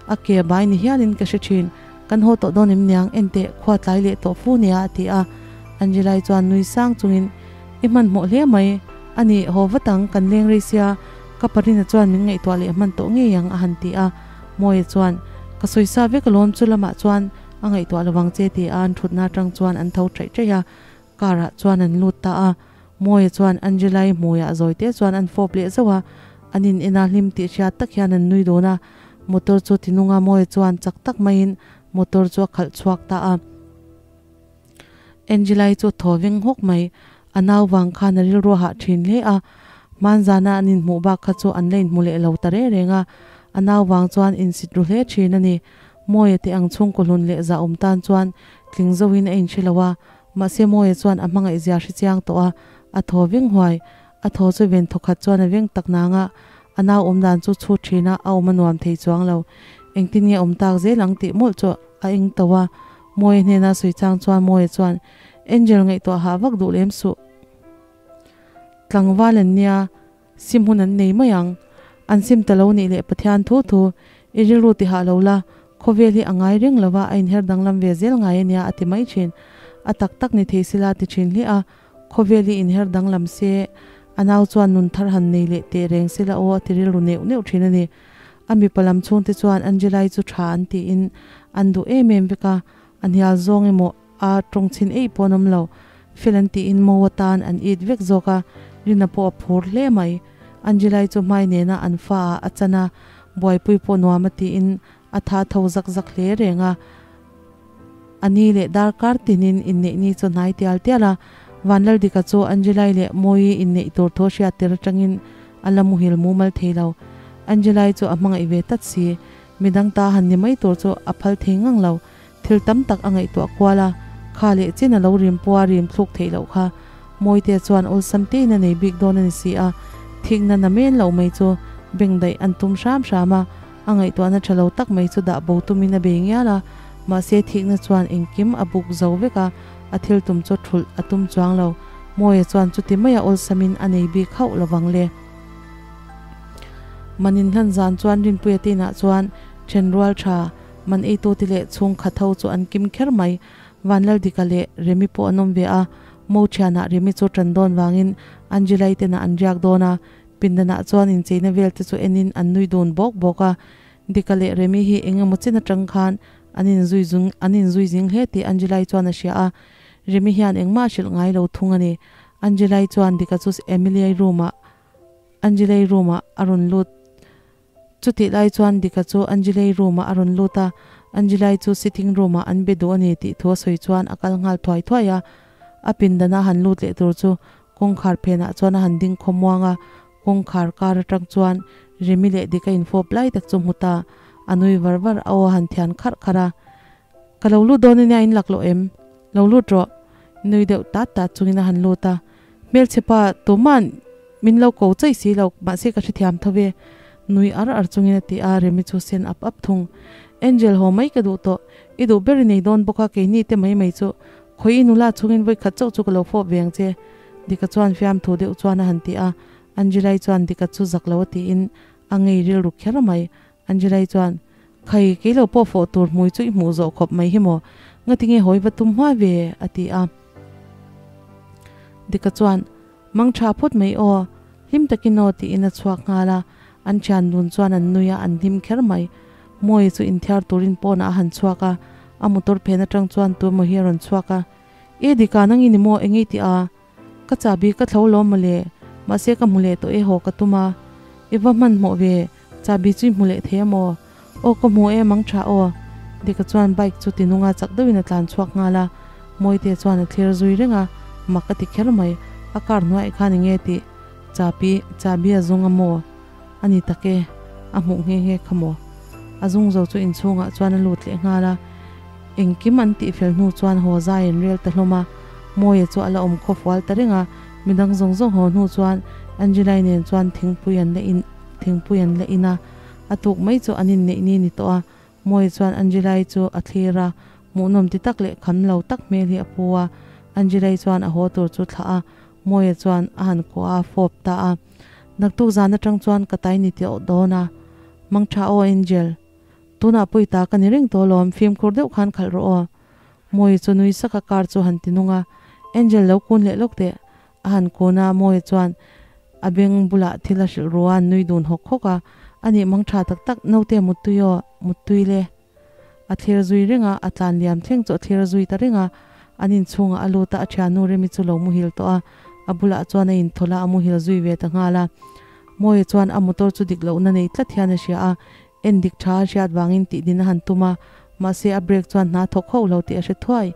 a ke bai ni hialin ka hre thin. Kan haw tawh dawn em niang enteh khua tlai leh tawh fu nia a ti a. Angelai chuan nui sang chungin I hmanhmawh hle mai a ni, haw vat ang, kan leng rei sia ka parina chuan min ngaihtuah leh hman tawh ngei ang a han ti a. Mawia chuan Ka sawisa vek alawm chu lamah chuan A ngaihtuah lovang che ti a an thutna atang chuan an tho chaih chaih a, car ah chuan an lut ta a. Mawia chuan Angela-i hmuiah zawi te chuan an fawp leh zauh a, an in en a hlim tih hriat tak hian an nui dun a. Motor chu tinunga Mawia chuan chak tak maiin motor chu a khalh chhuak ta a. Angela-i chu thaw veng hawk mai, a nau vang khan a rilru a hah thin hle a. Hmanzana an inhmuh bak kha chu an la inhmu leh lo ta reng reng a, a nau vang chuan insit ru hle thin a ni. Mawia te ang chhungkaw hlun leh zah awm tan chuan tling zoin a inhre lo a, mahse Mawia chuan a hmangaih zia hre chiang tawh a, a thaw veng huai. A thaw chu ven thawkhat chuan a veng tak nang a, a nau awm dan chu chhut thin a, a awm a nuam thei chuang lo. Engtin nge awm tak zel ang tih mawlh chu a eng to a. Mawia hnena sawi chang chuan Mawia chuan, Angel ngaihtuah hah vak duh lem suh. Tlangval an nia. Sim hun an nei mai ang. An sim ta lo nih leh Pathian thu thu i rilru ti hah lo la, khawvel hi a ngai reng lo va, a inher danglam ve zel ngai a nia a ti mai thin. A tak tak ni thei sila ti thin hle a, khawvel hi inher danglam se, a nau chuan nun thar han nei leh teh reng sila aw a ti rilru neuh neuh thin a ni. A mipa lam chhungte chuan Angelai chu tha an tiin an duh em em vek a, a hnial zawng emaw A tawng chhin eih pawh an awm lo. Fel an tiin Mo atan an it vek zawk a, Rina pawh a phur hle mai. Angelai chu hmai nena an fa ah a chan a, buaipui pawh nuam a tiin a tha tho zak zak hle reng a. A ni leh darkar tinin inneih ni chu hnai tial tial a, Vanlaldika chu Angelai leh Mawii inneih tur thu a hriat tir atangin a la muhil mumal thei lo. Angelai chu a hmangaih ve tlat si, midang ta han ni mai tur chu a phal thei ngang lo. Thil tam tak a ngaihtuah kual a, kha leh chin a lo rim pawh a rim thluk theih loh kha. Mawite chuan awlsam tein a nei bik dawn a ni si a, thikna na men loh mai chu beng daih an tum hram hram a, a ngaihtuahna tha lo tak mai chu dah bo tumin a bei ngial a, mahse thikna chuan engkim a buk zo vek a, a thil tum chu thulh a tum chuang lo. Mawia chuan chuti maia awlsamin a nei bik hauh lovang le. Manin hlan zan chuan Rinpuia te inah chuan thenrual tha Man eitute leh chhung khat ho chu an kim kher mai. Vanlaldika leh Remi pawh an awm ve a, Mo thianah Remi chu tan dawn vangin Angelai tenah an riak dawn a, pindanah chuan incheina vel te chu enin an nui dun bawk bawk a. Dika leh Remi hi eng emaw chin atang khan an inzui zung an inzui zing hle tih Angelai chuan a hria a, Remi hian engmah a hrilh ngai lo thung a ni. Angelai chuan Dika chu Emiliai room-ah Angelai room-ah a rawn lut. Chutih lai chuan Dika chu Angelei room ah a rawn lut a, Angelai chu sitting room ah an be duh a ni tih thu a sawi chuan a kal nghal thuai thuai a. A pindan a han lut leh tur chu kawngkhar phenah chuan a han ding khawmuang a, kawngkhar kar atang chuan Remi leh Dika infawp lai tak chu hmu ta, a nui var var a aw a han thian kharh kharh a. Ka lo lut dawn ania in lak loh em? Lo lut rawh. Nui deuh tat tat chungin a han lut a. Hmelchhe pa tuma'n min lo ko chai si lo, mahse ka hrethiam tho ve. Nui ar ar chungin a ti a, Remi chu sen ap ap thung. Angel haw mai ka duh tawh, i duh ber i nei dawn bawk a, keini te mai mai chu khawi i nula chungin vawi khat chauh chu ka lo fawp ve ang che. Dika chuan fiamthu deuh chuan a han ti a, Angelai chuan Dika chu zak lo a tiin. A ngei rilru kher mai. Angelai chuan, Khai, kei lo pawh fawh tur hmui chu i hmuh zawh khawp mai hi maw? Ngatinge hawi va tum hma ve? a ti a. Dika chuan, Mang tha phawt mai aw, hlim takin aw tiin a chhuak nghal a. An thian dun chuan an nui a, an hlim kher mai. Mawia chu inthiar turin pawnah a han chhuak a, a motor phen atang chuan tuemaw hi a rawn chhuak a. E Dika, nang i ni maw? Eng i ti a? Ka chahbi ka thlo lawm mawle, mahse ka hmu leh tawh e haw ka tum a. I va hmanhmawh ve, chahbi chu i hmu leh thei a maw? Aw ka hmu e mang tha aw. Dika chuan bike chu tinunga chak deuhin a tlan chhuak nghal a, Mawite chuan a thlir zui reng a, mak a ti kher mai, a car hnuaiah khan enge tih? Chahbi, chahbi a zung a maw? A ni tak e, a hmuh nghe nghe kha maw? A zung zo chu inchhungah chuan a lut leh nghal a, engkim an tihfel hnu chuan haw zai an rel ta hlawm a, Mawia chu a la awm khaw fual ta reng a, midang zawng zawng haw hnu chuan Angelai nen chuan thingpui an la in thingpui an la in a, a tuk mai chu an inneih ni ni tawh a, Mawia chuan Angelai chu a thlir a, hmuhnawm ti tak leh kham lo tak hmel hi a pu a, Angelai chuan a haw tur chu thlah a, Mawia chuan a han kuah a, fawp ta a. Naktuk zan atang chuan ka tai ni tih dawn a, Mang tha aw Angel. Tunah pawh i ta ka ni reng tawh alawm, fimkhur deuh khan khalh rawh aw. Mawia chu nui sak a car chu han ti nung a, Angel lo kun leh lawk teh. A han kun a, Mawia chuan a beng bulah thil a hrilh ru a, an nui dun hawk hawk a, Anih mang tha tak tak, naute muttui aw, muttui le. A thlir zui reng a, a tlan liam thleng chu a thlir zui ta reng a. An inchhungah a lut a, a thiannu Remi chu lo muhil tawh a, a bulah chuan a inthawlh a, a muhil zui ve ta nghal a. Mawia chuan a motor chu dik lohna nei tlat hian a hria a, en dik tha a hriat vangin tih din a han tum a, mahse a brake chuan hna thawk hauh lo tih a hre thuai.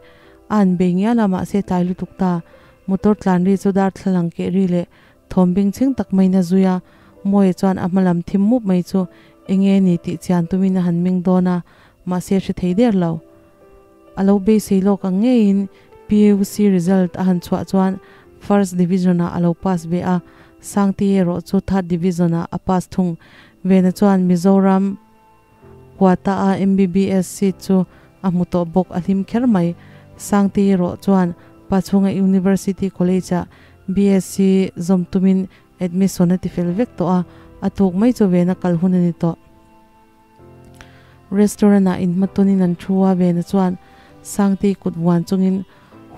A han bei ngial a, mahse tlai lutuk ta. Motor tlan ri chu darthlalang keh ri leh Thawm bengchheng tak maiin a zui a, Mawia chuan a hmalam thim mup mai chu eng nge ni tih chian tumin a han meng dawn a, mahse a hre thei der lo. A lo beisei lawk ang ngeiin PUC result a han chhuah chuan First Division-ah a lo pass ve a, Sangti erawh chu Third Division-ah a pass thung. Vena chuan Mizoram Quata-a MBBS seat chu a hmu tawh bawk, a hlim kher mai. Sangti erawh chuan Pachhunga University College-ah BSc zawm tumin admission a ti fel vek tawh a, a tuk mai chu Vena kal hun a ni tawh. Restaurant-ah inhmatunin an thu a, Vena chuan Sangti kut vuan chungin,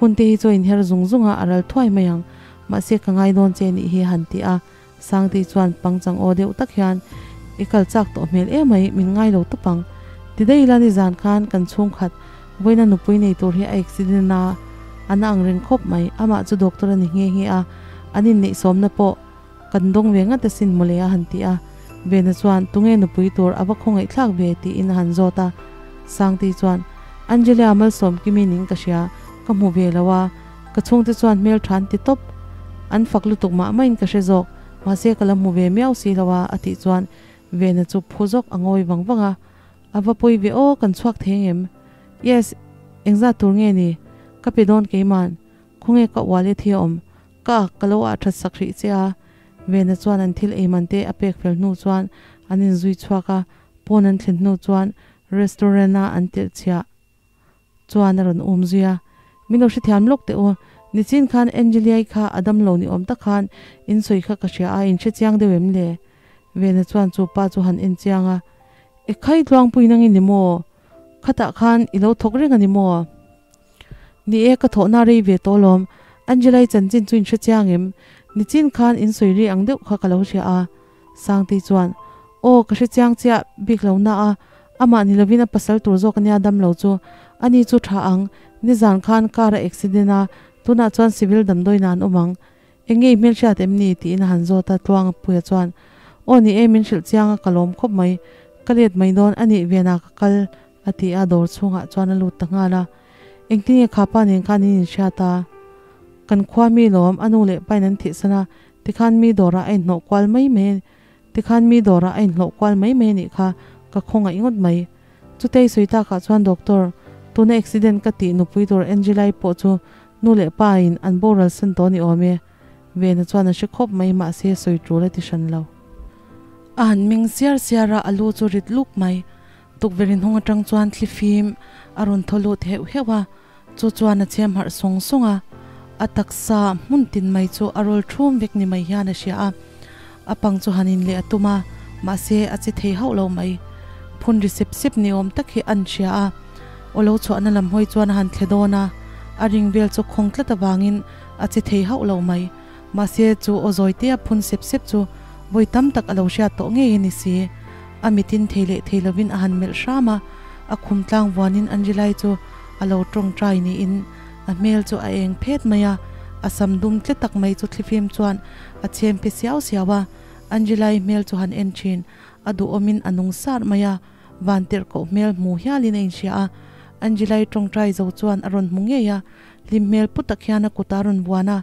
Hun te hi chu a inher zung zung a, a ral thuai mai ang. Mahse ka ngai dawn che nih hi a han ti a. Sangti chuan pangchang aw deuh tak hian, I kal chak tawh hmel emai, min ngai lo tawp ang. Ti daih ila nizan khan kan chhungkhat vawiina nupui nei tur hi a accident a, a na ang reng khawp mai. Amah chu doctor a ni nghe nghe a, an inneihsawmna pawh kan dawng ve ngat asin mawle a han ti a. Vena chuan, Tunge nupui tur a va khawngaihthlak ve? tiin a han zawt a. Sangti chuan, Angelia Malsawmkimi ning ka hria, ka hmu ve lo a. Ka chhungte chuan hmel tha an ti tawp. An fak lutuk mah maiin ka hre zawk. Mahse ka la hmu ve miau si lo a, a tih chuan Vena chu phu zawk a ngawi vang vang a. A va pawi ve aw, kan chhuak thei angem? Yes, engzat tur nge ni? Ka pe dawn keiman. Khawnge ka wallet hi a awm? Ka ak ka lo ah that sak hrih che a. Vena chuan an thil eiman te a pek fel hnu chuan an inzui chhuak a, pawn an thlen hnu chuan restaurant a an tirh chhiah. Chuan a rawn um zui a, Min lo hrethiam lawk teh u, nichin khan Angeliai kha a dam lo ni awm tak khan in sawi kha ka hria a, in hre chiang deuh em le? Vena chuan chu pa chu han en chiang a, E khai tluangpui nang i ni maw? Khatah khan i lo thawk reng a ni maw? Ni e, ka thawhna rei ve tawh alawm, Angelai chanchin chu in hre chiang em? Nichin khan in sawi ri ang deuh kha ka lo hria a. Sangtei chuan, Aw, ka hre chiang chiah bik lo na a, amah ni lovin a pasal tur zawk ania dam lo chu. Ani chu tha ang, nizan khan car a accident a, tunah chuan civil damdawi nan awm ang. Eng nge i hmelhriat em ni? tiin a han zawt a, Tluangpuia chuan, Aw ni e, min hrilh chiang a, ka lawm khawp mai. Ka let mai dawn a nih venah ka kal, a ti a, dawr chhungah chuan a lut ta nghal a. Engtin nge khapa nen khan in inhriat a? Kan khua mi lawm, a nu leh pain an thihsan a, Tikhan mi dawrah a inhnawh kual mai mai Tikhan mi dawrah a inhlawh kual mai mai anih kha ka khawngaih ngawt mai. Chutei sawi takah chuan Doctor, tuna accident ka tih nupui tur Angelai pawh chu nu leh pa in an boral san tawh ni awm e. Vena chuan a hre khawp mai mahse sawi tul a ti hran lo. A han meng siar siar a, a lu chu rit luk mai. Tukverh inhawng atang chuan thli fim a rawn thaw lut heuh heuh a. Chu chuan a chhem harh sawng sawng a, a taksa hmun tin mai chu a rawl thum vek ni mai hian a hria a. A pang chu han in leh a tum a, Mahse a che thei hauh lo mai. Phun ri sep sep ni awm tak hi an hria a, aw lo chhuahna lam hawi chuan a han thle dawn a, a ring vel chu khawng tlat avangin a che thei hauh lo mai. Mahse chu aw zawitea phun sep sep chu vawi tam tak a lo hriat tawh ngei a ni si. A mitin thei leh thei lovin a han melh hram a, a khum tlang vuanin Angelai chu a lo tawngtai niin a hmel chu a eng phet mai a, a sam dum tle tak mai chu thlifim chuan a chhem phe siau siau a, Angelai hmel chu han en thin, a duhawmin a nung sar mai a, van tirhkoh hmel hmu hialin a inhria a, Angelai tawngtai zo chuan a rawn hmu ngei a, hlim hmel pu tak hian a kut a rawn vuan a,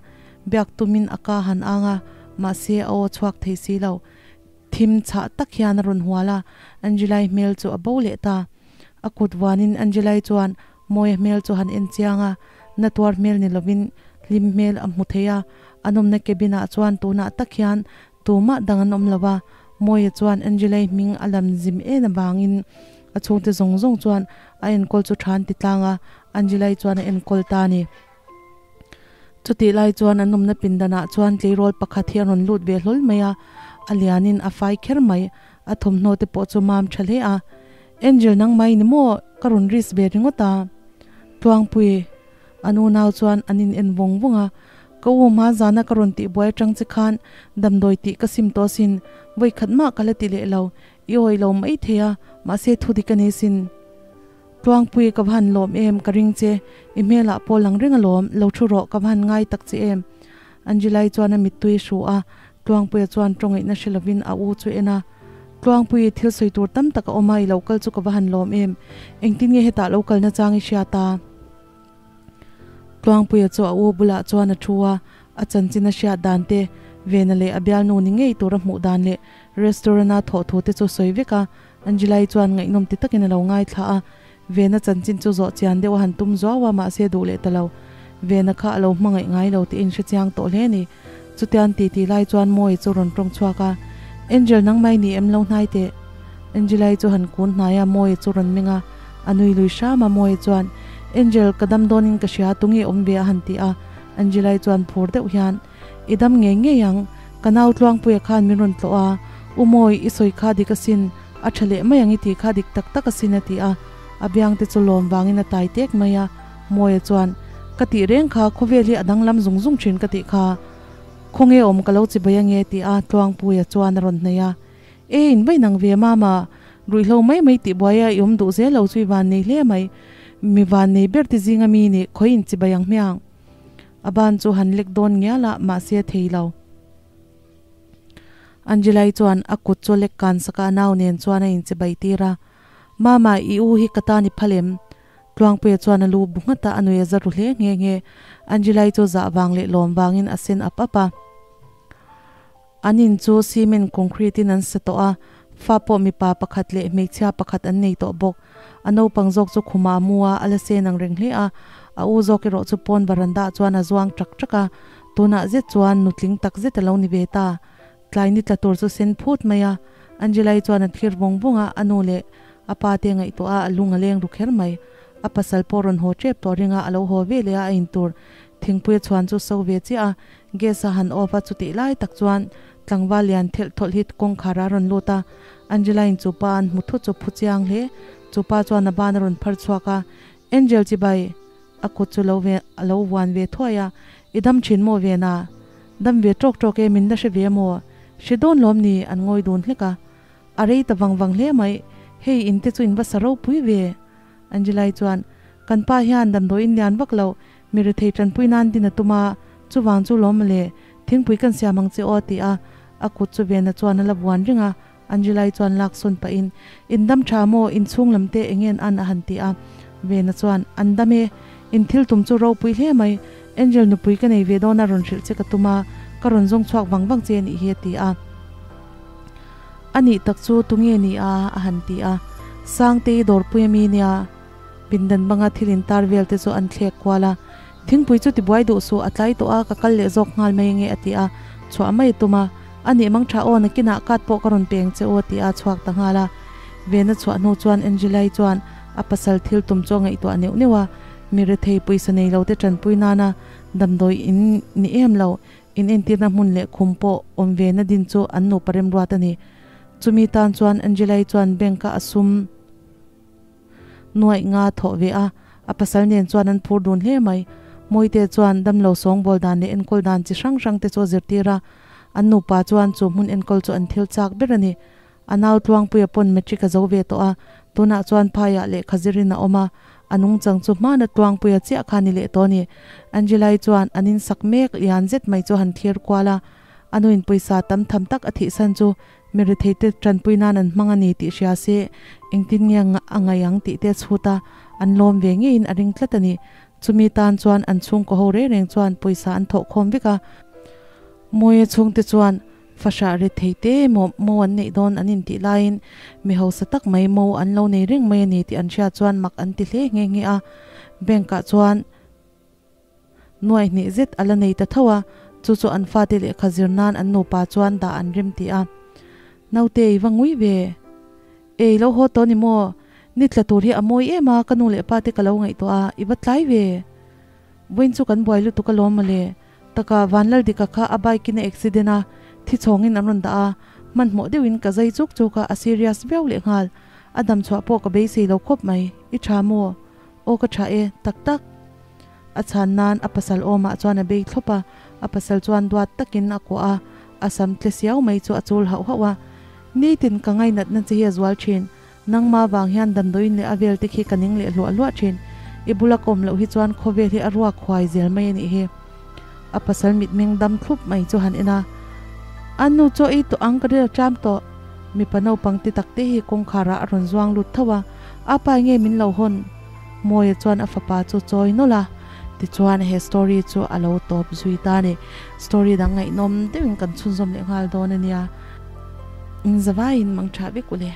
biak tumin a ka han ang a, mahse a aw chhuak thei si lo. Thim chhah tak hian a rawn hual a, Angelai hmel chu a bo leh ta. A kut vuanin Angelai chuan Mawia hmel chu han en chiang a, na tuar hmel ni lovin hlim hmel a hmu thei a. A nawmna cabin ah chuan tunah tak hian tumah dang an awm lo a, Mawia chuan Angelai hming a lam zim en avangin a chhungte zawng zawng chuan a enkawl chu tha an ti tlang a, Angelai chuan a enkawl ta a ni. Chutih lai chuan an awmna pindanah chuan tleirawl pakhat hi a rawn lut ve hlawl mai a, a lianin a fai kher mai, a thawmhnaw te pawh chu mam tha hle a. Angel nang mai ni maw ka rawn risk ve ringawt a? Tluangpui, an unau chuan an in en vawng vawng a, Ka u hma zana ka rawn tihbuai atang che khan damdawi tih ka sim tawh asin, vawi khat mah ka la ti leh lo, i awih lo mai thei a, mahse thu dik a ni sin. Tluangpui ka va han lawm em ka ring che, i hmelah pawh lang reng alawm, lo thu rawh ka va han ngai tak che em. Angelai chuan a mittui a hru a, Tluangpuia chuan tawngaihna hre lovin a u chu en a. Tluangpui, thil sawi tur tam tak a awm a, i lo kal chu ka va han lawm em, engtin nge hetah lo kalna chang i hriat a? Tluangpuia chu a u bulah chuan a thu a, a chanchin a hriat dan te, Vena leh a bialnu ni ngei tura hmuh dan leh restaurant-a thawh thu te chu sawi vek a, Angelai chuan ngaihnawm ti takin a lo ngaithla a, Vena chanchin chu zawh chian deuh a han tum zuau a, mahse duh leh ta lo. Vena kha a lo hmangaih ngai lo tih a inhre chiang tawh hle a ni. Chutiang ti ti lai chuan Mawi chu rawn tawng chhuak a, Angel nangmai ni em lo hnai teh? Angelai chu han kun hnai a, Mawi chu rawn meng a, a nui lui hram a, Mawi chuan, Angel, ka dam dawnin ka hria, tunge awm ve a han ti a, Angelai chuan phur deuh hian, I dam ngei ngei ang, ka nau Tluangpuia khan min rawn tlawh a, U Mawi, i sawi kha dik asin, a tha leh mai ang i tih kha dik tak tak asin a ti a, a biang te chu lawm vangin a tai tek mai a, Mawia chuan, Ka tih reng kha khawvel hi a danglam zung zung thin ka tih kha, khawnge awm ka lo chi bai ange ti a Tluangpuia chuan a rawn hnaih a, E in vai nang ve mama, ruihhlo mai mai tih buai a i awm duh zel lo chu i van nei hle mai, mi van nei ber ti zinga mi nih khawi in chi bai ang hmiang. A ban chu han lek dawn ngial a, mahse a thei lo. Angelai chuan a kut chu lek kan sak a, a nau nen chuan a inche bai tir a. Mama, i u hi ka tan i phal em? Tluangpuia chuan a lu bu nghat a, a nui a za ru hle nghe nghe. Angelai chu zah vang leh lawm vangin a sen ap ap a. An in chu cement concrete in an sa tawh a, fa pawh mipa pakhat leh hmeichhia pakhat an nei tawh bawk. A naupang zawk chu khumah a mu a, a la sen ang reng hle a, a u zawk erawh chu pawn varanda ah chuan a zuang ṭak ṭak a, tunah zet chuan nutling tak zet a lo ni ve ta. Tlai ni tla tur chu sen phut mai a, Angela-i chuan a thlir vawng vawng a, a nu leh a pa te ngaihtuah a, a lung a leng ru kher mai. A pasal pawh rawn haw ṭep tawh ring a, a lo haw ve leh a, a intur thingpui a chhuan chu so ve chiah a, Gas a han off a, chutih lai tak chuan tlangval lian thelh thawlh hi kawngkhar a rawn lut a, Angela-in chu pa an hmu thut chu phu chiang hle. Chu pa chuan a ban a rawn phar chhuak a, Angel chibai! A kut chu lo ve a lo vuan ve thuai a, I dam thin maw Vena? Dam ve tawk tawk e, min la hre ve maw? Hre dawn lawm ni? An ngawi dun hlek a. A rei ta vang vang hle mai, hei in te chu in va sa ropui ve. Angela-i chuan, Kan pa hian damdawiin lian vak loh, mi rethei tanpui nan din a tum a, chuvang chu lawm le, thingpui kan siam ang che aw ti a, a kut chu Vena chuan a la vuan reng a, Angela-i chuan lak sawn pahin, In dam tha maw, in chhung lam te eng en an a han ti a, Vena chuan, An dam e, in thil tum chu ropui hle mai, Angel nupui ka nei ve dawn a rawn hrilh che ka tum a, ka rawn zawng chhuak vang vang che a nih hi a ti a. A nih tak chu tunge ni a? a han ti a. Sangtei dawrpui a mi nia pindan banga thil intar vel te chu an thlek kual a. Thingpui chu tibuai duh suh, a tlai tawh a, ka kal leh zawk nghal mai ange a ti a, chhuah mai a tum a. A nih mang tha aw, nakinah card pawh ka rawn peng che u a ti a, chhuak ta nghal a. Vena chhuah hnu chuan Angelai chuan a pasal thil tum chu a ngaihtuah neuh neuh a, mi rethei pawisa nei lo te tanpui nana damdawi in ni em lo. In entirna hmun leh khum pawh awm ve na din chu an nupa remruat a ni. Chumi tan chuan Angela-i chuan bank a a sum nuaih nga thawh ve a, a pasal nen chuan an phur dun hle mai. Mawite chuan damlo sawngbawl dan leh enkawl dan chi hrang hrang te chu a zirtir a, an nupa chuan chu hmun enkawl chu an thil chak ber a ni. A nau Tluangpuia pawn matric a zo ve tawh a, tunah chuan phaiah lehkha zirin a awm a, a nungchang chu hmana Tluangpuia chiah kha ni leh tawh a ni. Angela-i chuan an insak mek lian zet mai chu a han thlir kual a, a nuin pawisa tam tham tak a thihsan chu mi retheite tanpui nan an hmang a ni tih hria se engtin nge a ngaih ang tih te a chhut a, an lawm ve ngeiin a ring tlat a ni. Chumi tan chuan an chhungkaw ho reng reng chuan pawisa an thawh khawm vek a, Mawia chhungte chuan Fahrah rethei te emaw mo an neih dawn an intih laiin mi hausa tak mai mo an lo nei reng mai a ni tih an hriat chuan mak an ti hle nghe nghe a. Bank ah chuan nuaihnih zet a la nei ta tho a, chu chu an fate lehkha zir nan an nupa chuan dah an rem ti a. Naute i va ngui ve. Ei lo haw tawh ni maw? Ni tla tur hi a mawi em a, ka nu leh pa te ka lo ngaihtuah a, i va tlai ve. Vawiin chu kan buai lutuk alawm mawle. Taka Vanlaldika kha a bike in a accident a, thi chhawngin an rawn dah a, hmanhmawh deuhin ka zai chuk chuk a, a serious viau leh nghal. A dam chhuah pawh ka beisei lo khawp mai. I tha maw? Aw ka tha e, tak tak. A chhan nan a pasal awmah chuan a bei thlawp a, a pasal chuan duat takin a kuah a, a sam tle siau mai chu a chul hauh hauh a. Nitin ka ngainatna che hi a zual thin. Nangmah vang hian damdawiin leh a vel te khi ka ning leh hluah hluah thin. I bula ka awm loh hi chuan khawvel hi a ruak huai zel mai a nih hi. A pasal mitmeng dam thlup mai chu han en a. A nu chaw ei tawh ang ka ril a ṭam tawh. Mipa naupang ti tak te hi kawngkharah a rawn zuang lut tho a, a pa nge min lo hawn? Mawia chuan a fapa chu chawi nawlh a. Tichuan he story chu a lo tawp zui ta a ni. Story dang ngaihnawm deuhin kan chhunzawm leh nghal dawn a nia. Inzavaiin mang ṭha vek u le.